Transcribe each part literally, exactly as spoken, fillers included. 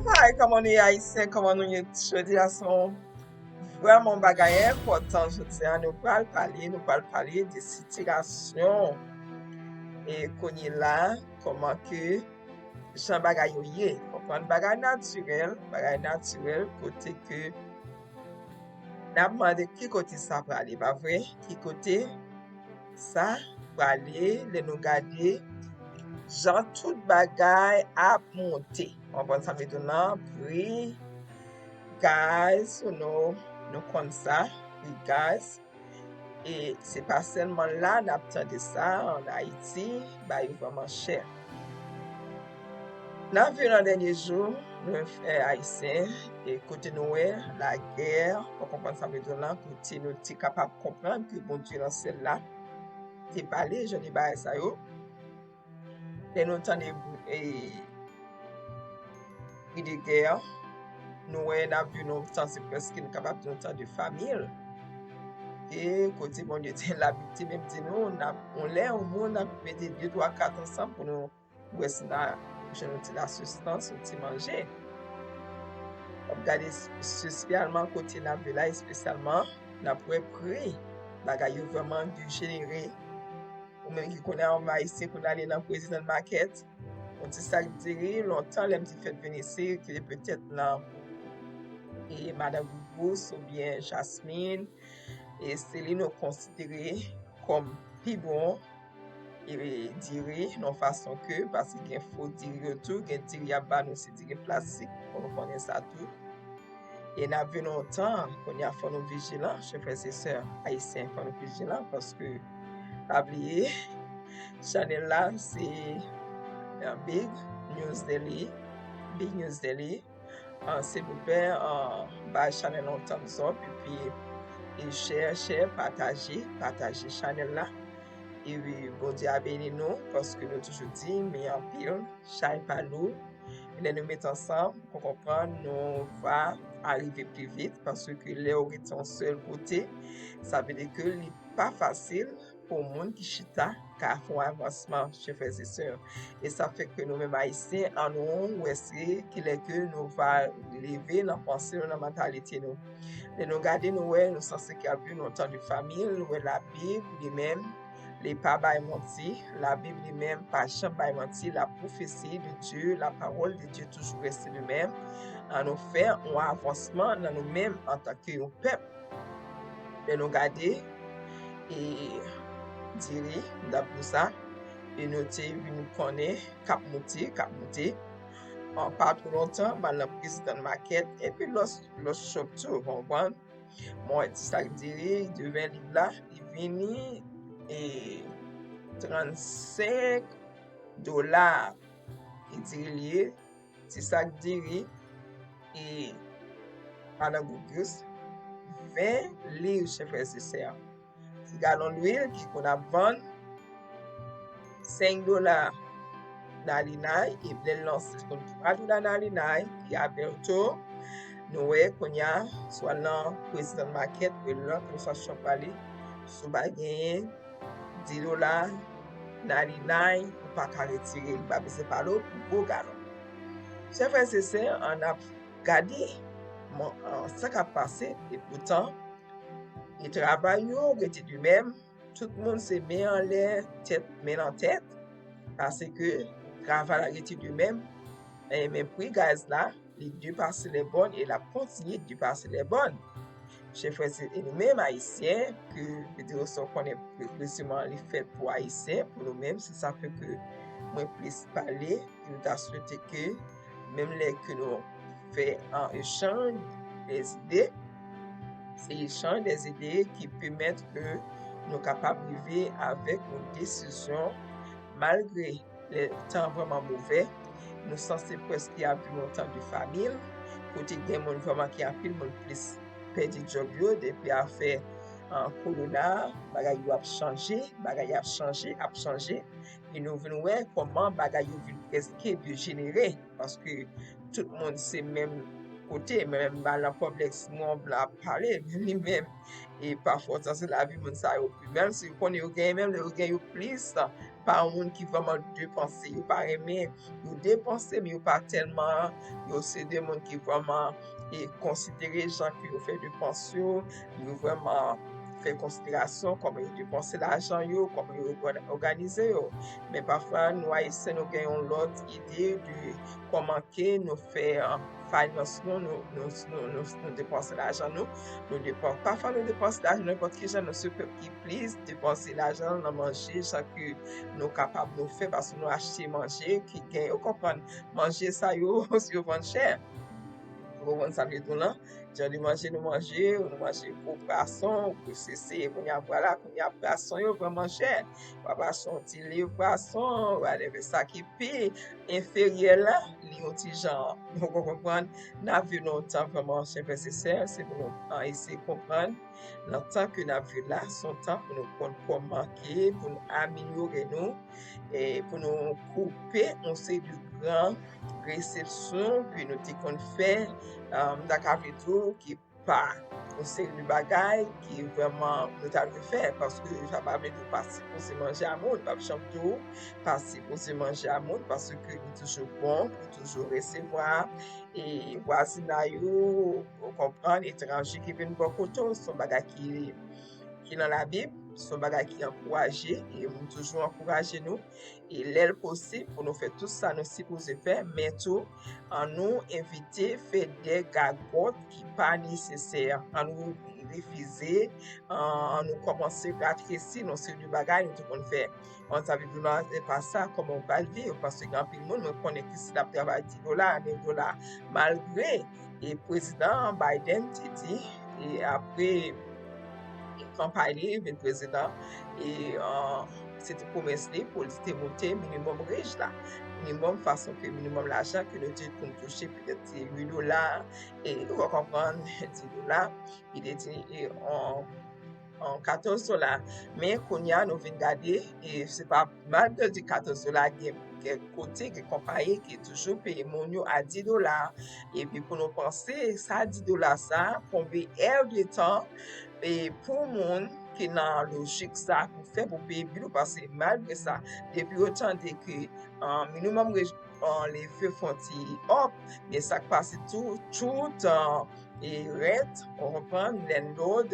Hi, kòman nou ye Ayisyen? Kòman nou ye jodi a? Se yon vrèman bagay enpòtan jodi a. Nou pral pale, nou pral pale de sitiyasyon e kounye la, kòman ke jan bagay yo ye. Konprann bagay natirèl, bagay natirèl kote ke n ap mande ki kote sa prale, pa vre? Ki kote sa prale lè nou gade jan tout bagay ap monte. Konprann sa m vle di w lan? Pri gaz, nou, nou konn sa, pri gaz. E se pa sèlman la n ap tande sa, an Ayiti, bagay yo vrèman chè. N ap viv nan dènye jou, nou menm frè ayisyen, e kote nou wè lagè, ou konprann sa m vle di w lan, kote nou te kapab konprann ke Bondye nan syèl la te pale, jan de bagay sa yo. Lè nou tande bri, e, bri de gè, nou wè n ap viv nan yon tan, se prèske nou kapab di yon tan de famin. E kote Bondye te, Labib te menm di nou, n ap, yon lè, yon moun ap mete de, twa, kat ansanm pou nou wè si n a jwenn yon ti lasistans, yon ti manje. W ap gade espesyalman kote n ap viv la, espesyalman, n ap wè pri bagay yo vrèman dejenere. Ou menm ki konn al Ayisyen, konn ale nan President Market, yon ti sak diri, lontan lè m te fèt vin isi, ki te petèt nan, e, Madan Gougous oubyen Jasmine, e se li nou konsidere kòm pi bon, e, diri, nan fason ke, paske gen fo diri yo tou, gen diri y ap ba nou, se diri plastik, fò nou konnen sa tou. E n ap viv nan yon tan, kounye a fò nou vijilan, chè frè e sè ayisyen, fò nou vijilan, paske pa bliye, chanèl la, se, uh, Big News Daily, Big News Daily, uh, silvouplè, uh, bay chanèl la yon thumbs up, epi, e share, share, pataje, pataje chanèl la. E wi, Bondye a beni nou, paske nou toujou di, men anpil, chay pa lou. Lè nou met ansanm, ou konprann, nou va arive pi vit, paske lè ou rete yon sèl kote, sa vle di ke li pa fasil pou moun ki chita ka fè yon avansman, chè frè e sè. E sa fè ke nou menm Ayisyen, an nou wè se kilè ke nou va leve nan panse nou, nan mantalite nou. Lè nou gade, nou wè, nou sanse ke ap viv nan tan de famin, nou wè Labib, li menm, li pa bay manti, Labib li menm pa janm bay manti, la prophétie de Dieu, la parole de Dieu toujou rete li menm. An nou fè yon avansman nan nou menm antanke yon pèp. Lè nou gade, e, diri, m t ap di sa, e nou te vin konnen k ap monte, k ap monte. An pa twò lontan, m al nan President Market, epi lòt, lòt shop tou, ou konprann? Mwen, ti sak diri, de ven liv la, li vini, e, trannsenk dola. E diri li ye, ti sak diri, e, Madan Gougous, ven liv, chè frè e sè. Ti galon lwil ki konn ap vann senk dola Nalinay, e lè l lanse, li konn twa dola Nalinay, ki Alberto. Nou wè, kounye a, swa nan President Market, ou lòt, ou swa shop pale, si w pa genyen di dola Nalinay, ou pa ka retire, li pa bezwen pale w pou gwo galon. Chè frè e sè, ann ap gade, bon, an, sa k ap pase, e poutan, e travay yo rete de menm, tout moun se men anlè, tèt, men nan tèt, paske travay la rete de menm, e men pri gaz la, li depase lè bòn e l ap kontinye depase lè bòn. Chè frè e sè, e nou menm Ayisyen, ke videyo sa w konnen pre-, preziman li fèt pou Ayisyen, pou nou menm, se sa fè ke mwen plis pale, e nou ta swete ke menm lè ke nou fè an echanj dèzide, se echanj dèzide ki pèmèt ke nou kapab rive avèk yon desizyon, malgre lè tan vrèman movè, nou sanse prèske ap viv yon tan de famin, kote gen moun vrèman ki anpil moun plis pèdi djòb yo, depi afè, an, kowona, bagay yo ap chanje, bagay ap chanje, ap chanje, e nou vin wè kòman bagay yo vin prèske dejenere, paske tout moun se menm kote, menm ba nan Publix, mwen blan ap pale, li menm, e pafwa, sa se lavi moun sa yo, menm si yo konnen yo genyen, menm lè yo gen yo plis, pa yon moun ki vrèman depanse. Yo pa renmen, yo depanse, men yo pa tèlman, yo se de moun ki vrèman e konsidere jan ke yo fè depans yo, yo vrèman fè konsiderasyon kòman yo depanse lajan yo, kòman yo òganize yo. Men pafwa, nou Ayisyen, nou gen yon lòt ide de kòman ke nou fè finance nou, nou, nou, nou, nou, nou depanse lajan nou, nou depanse, pafwa nou depanse lajan nenpòt ki jan, nou se pèp ki plis depanse lajan nan manje, jan ke nou kapab nou fè, paske nou achte manje ki gen, ou konprann, manje sa yo, yo vann chè. Ou konprann sa m vle di w lan? Jan de manje nou manje, nou manje gwo pwason, gwo sese, kounye a vwala, kounye a pwason yo vrèman chè. W ap achte yon ti liv pwason, whatever, sa ki pi enferyè la, li yon ti jan, ou konprann, n ap viv nan yon tan vrèman, chè frè e sè, se pou nou eseye konprann nan tan ke n ap viv la, se yon tan pou nou konn kòman ke pou nou amelyore nou, e pou nou koupe yon seri de gran resepsyon ke nou te konn fè, m ta ka vle di w, ki pa yon seri de bagay ki vrèman nou ta dwe fè, paske sa pa vle di w pa sipoze manje a moun, m p ap janm di w pa sipoze manje a moun, paske li toujou bon pou toujou resevwa e vwazinay ou, ou konprann, etranje ki vin bò kote w, se yon bagay ki, ki nan Labib, se yon bagay ki ankouraje, e m toujou ankouraje nou. E lè l posib pou nou fè tout sa nou sipoze fè, men tou, annou evite fè de gagòt ki pa nesesè. Annou refize, annou kòmanse ratresi nan seri de bagay nou te konn fè. An sa vle di nou se pa sa, kòman w pral viv, paske gen anpil moun, mwen konnen ki si l ap travay dis dola, de dola, malgre e prezidan Biden te di, e apre kanpay li vin prezidan, e se te pwomès li pou li te moute minimòm wage la. Minimòm, fason ke minimòm lajan ke nou te konn touche petèt se uit dola, e ou konprann, dis dola, li te di e an an katòz dola. Men kounye a nou vin gade, e se pa mal de di katòz dola, gen kèk kote, gen konpayi ki toujou peye moun yo a dis dola. Epi pou nou panse, sa dis dola sa, konbyen è de tan e pou moun ki nan lojik sa pou fè pou peye bil ou, paske malgre sa, depi yo tande ke minimòm wage leve fon ti up, men sa k pase tou, tout e rent, ou konprann, landlord,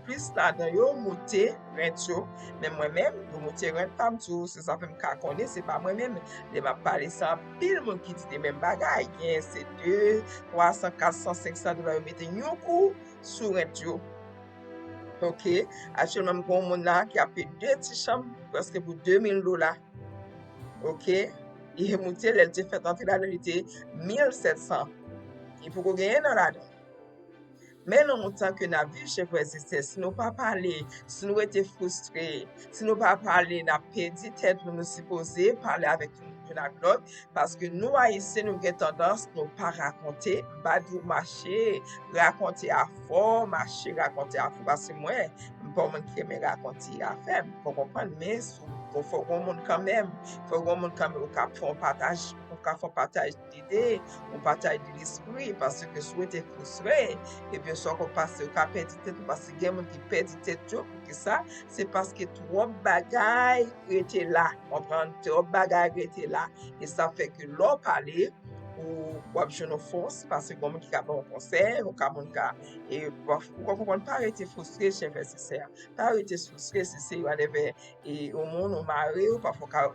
plis ladan yo moute rent yo. Men mwen menm, yo moute rent pa m tou, se sa fè m ka konnen, se pa mwen menm. Lè m ap pale sa, anpil moun ki di de menm bagay, gen se de, twa san, kat san, senk san dola yo mete yon kou sou rent yo. Oke, aktyèlman m gen yon moun la ki ap peye de ti chanm prèske pou de mil dola. Oke, li moute, lè l te fèt antre ladan li te mil sèt san. Li poko genyen nan ladan. Men nan yon tan ke n ap viv, chè frè e sè, si nou pa pale, si nou rete fristre, si nou pa pale, n ap pèdi tèt nou. Nou sipoze pale avèk youn ak lòt, paske nou Ayisyen, nou gen tandans nou pa rakonte. M pa di w mache rakonte afè w, mache rakonte afè w, paske mwen, m pa yon moun ki renmen rakonte afè m, ou konprann, men si w fòk yon moun kanmenm, fòk yon moun kanmenm ou ka fè yon pataj, ou ka fè yon pataj lide, yon pataj de lespri, paske si w rete fristre, ebyen sa w konn pase, ou ka pèdi tèt ou, paske gen moun ki pèdi tèt yo. Poukisa? Se paske twòp bagay rete la, konprann, twòp bagay rete la, e sa fè ke lè w pale, ou w ap jwenn yon fòs, paske gen moun ki ka ba w konsèy, ou ka moun ka, e ou konprann, pa rete fristre, chè frè e sè, pa rete fristre, si se whatever, e yon moun ou mare ou, pafwa w ka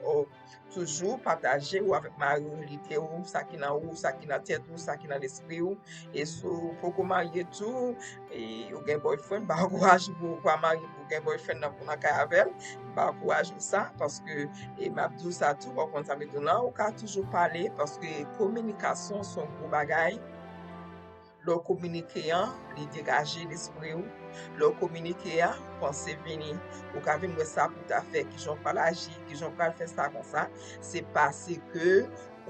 toujou pataje ou avèk mari w lide ou, sa ki nan ou, sa ki nan tèt ou, sa ki nan lespri w. E si w poko marye tou, e ou gen boyfriend, m pa ankouraje w pou w pa marye, pou w gen boyfriend nan pou w nan kay avè l, m pa ankouraje w sa, paske e m ap di w sa tou, w konn sa m di w lan, ou ka toujou pale, paske kominikasyon se yon gwo bagay. Lè w kominike an, li degaje lespri w. Lè w kominike a, panse vini. Ou ka vin wè sa pou w ta fè, kijan w pral aji, kijan w pral fè sa konsa. Se paske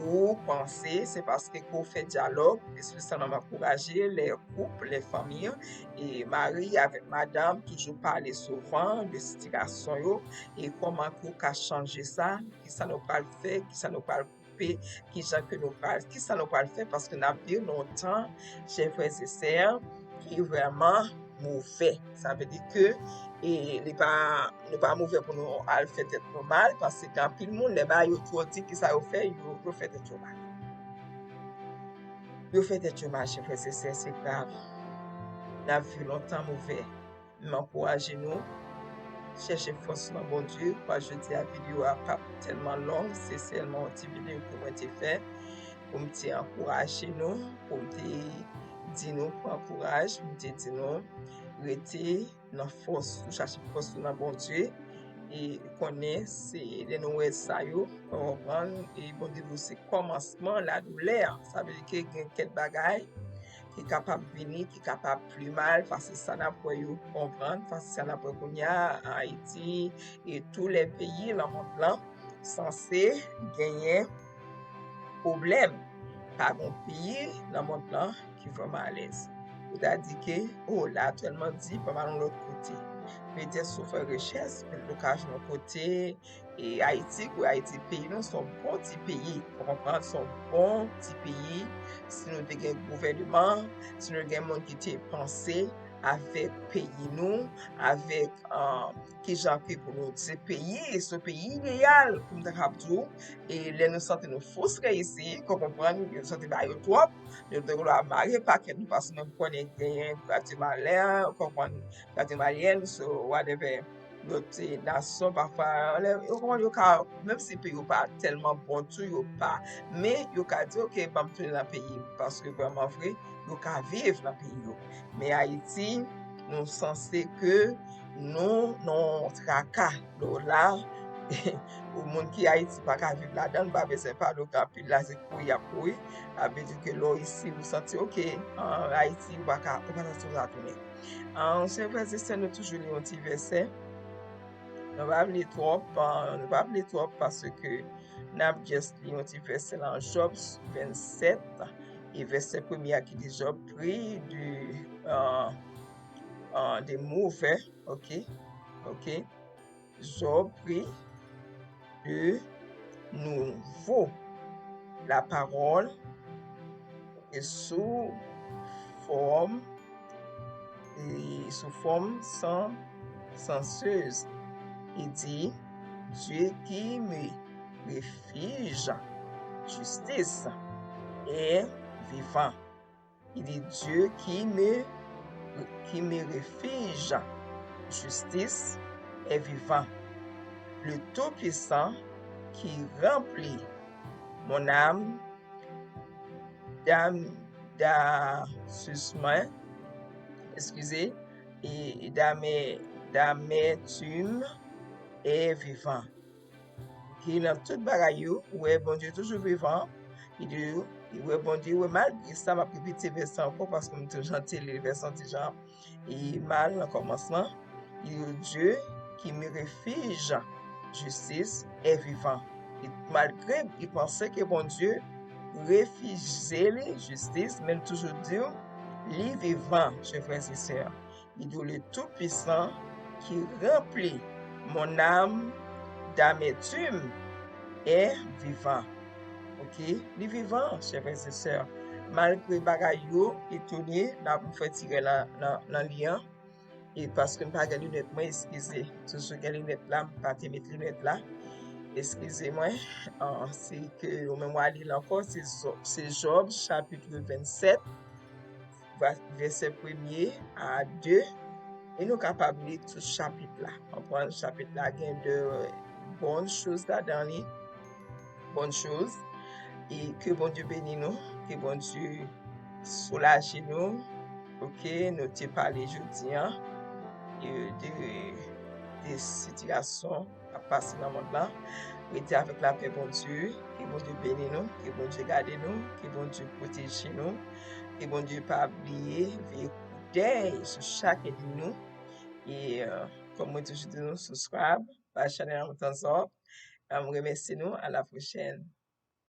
ou panse, se paske ke w fè dyalòg, espesyalman m ankouraje lè koup, lè fanmi, e mari avèk madanm toujou pale souvan de sitiyasyon yo e kòman ke w ka chanje sa, kisa nou pral fè, kisa nou pral koupe, kijan ke nou pral, kisa nou pral fè, paske n ap viv nan yon tan, chè frè e sè, ki vrèman move. Sa vle di ke e, li pa, nou pa move pou nou al fè tèt nou mal, paske gen anpil moun, lè bagay yo twò di, kisa yo fè, yo, yo fè tèt yo mal. Yo fè tèt yo mal, chè frè e sè, se grav. N ap viv lontan move. M ankouraje nou, chèche fòs nan Bondye. Kwa jodi a videyo a p ap tèlman long, se sèlman yon ti videyo ke mwen te fè pou m te ankouraje nou, pou m te di nou pran kouraj, pou m te di nou rete nan fòs, nou chache fòs nou nan Bondye. E konnen se lè nou wè sa yo, ou konprann, e Bondye di w se kòmansman ladoulè. Sa vle di ke gen kèk bagay ki kapab vini, ki kapab pi mal, pase sa n ap wè yo, konprann, pase sa n ap wè kounye a, Ayiti, e tou lè peyi nan mond lan sanse genyen pwoblèm. Pa gen peyi nan mond lan ki vrèman alèz. Ou ta di ke, o, la tèlman di, pa mal yon lòt kote. Petèt si w fè rechèch, petèt ou ka jwenn yon kote, e Ayiti, kou Ayiti peyi nou, se yon bon ti peyi. Ou konprann, se yon bon ti peyi. Si nou te gen gouvènman, si nou te gen moun ki te panse avèk peyi nou, avèk, ah, kijan ke pou nou, se peyi, se yon peyi ideyal, pou m ta kab di w. E lè nou santi nou fristre isi, ke w konprann, nou santi bagay yo twòp, nou te dwe mare pakèt nou, paske nou konnen genyen gradye malè, konprann, gradye malyèn, so, whatever. Lòt, eh, nasyon, pafwa, lè, yo konprann, yo ka, menm si peyi yo pa tèlman bon tou, yo pa, men yo ka di, "Ok, ban m tounen nan peyi m," paske vrèman vre, yo ka viv nan peyi yo. Men Ayiti, nou sanse ke nou nan traka. Lò la, ou moun ki Ayiti pa ka viv ladan l, pa bezwen pale, ou ka pil la, se kouri y ap kouri. Sa vle di ke lè w isi, ou santi, ok, an Ayiti, ou pa ka, ou pa santi w ka tounen. An, chè frè e sè, nou toujou li yon ti vèsè. Nou pa vle twòp, an, nou pa vle twòp paske n ap just li yon ti vèsè lan Jòb vennsèt, e vèsè premye a ki di, Job prit de, euh, euh, de mauvais, ok, ok. Job prit de nouveau la parole et sous forme, et sous forme sans, sensueuse. Il dit, Dieu qui me réfugie, justice, est vivant. Il dit, Dieu qui me, qui me réfugie, justice, est vivant. Le Tout-Puissant qui remplit mon âme d'am-, d'assoucissement, excusez, et d'amè-, d'amertume est vivant. Ki nan tout bagay yo, ou wè Bondye toujou vivan. Li di, ou wè Bondye, ou wè malgre sa, m ap repete vèsè ankò, paske m te janti li vèsè ti jan e mal nan kòmansman. Li di, Dieu qui me réfugie, justice, est vivant. E malgre li panse ke Bondye refije li jistis, men l toujou di w, li vivan, chè frè e sè. Li di w, le Tout-Puissant qui remplit mon âme d'amertume est vivant. Ok? Li vivan, chè frè e sè. Malgre bagay yo, etone, n ap fè tirè nan, nan, nan li an. E paske m pa gen linèt mwen, eskize. Toujou gen linèt la, m pa te met linèt la. Eskize mwen. Ah, se ke ou menm w a li l ankò, se Jò-, se Jòb, chapit vennsèt, va-, vèsè premye a de, e nou kapab li tout chapit la. Konprann, chapit la gen de bonn choz ladan li, bonn choz, e ke Bondye beni nou, ke Bondye soulaje nou, ok, nou te pale jodi an, e de, de sitiyasyon ap pase nan mond lan. Rete avèk lapè Bondye. Ke Bondye beni nou. Ke Bondye gade nou. Ke Bondye pwoteje nou. Ke Bondye pa bliye veye koudèy sou chak enmi nou. E, euh, kòm mwen toujou di nou, subscribe, bay chanèl an thumbs up. M remèsye nou. À la prochaine.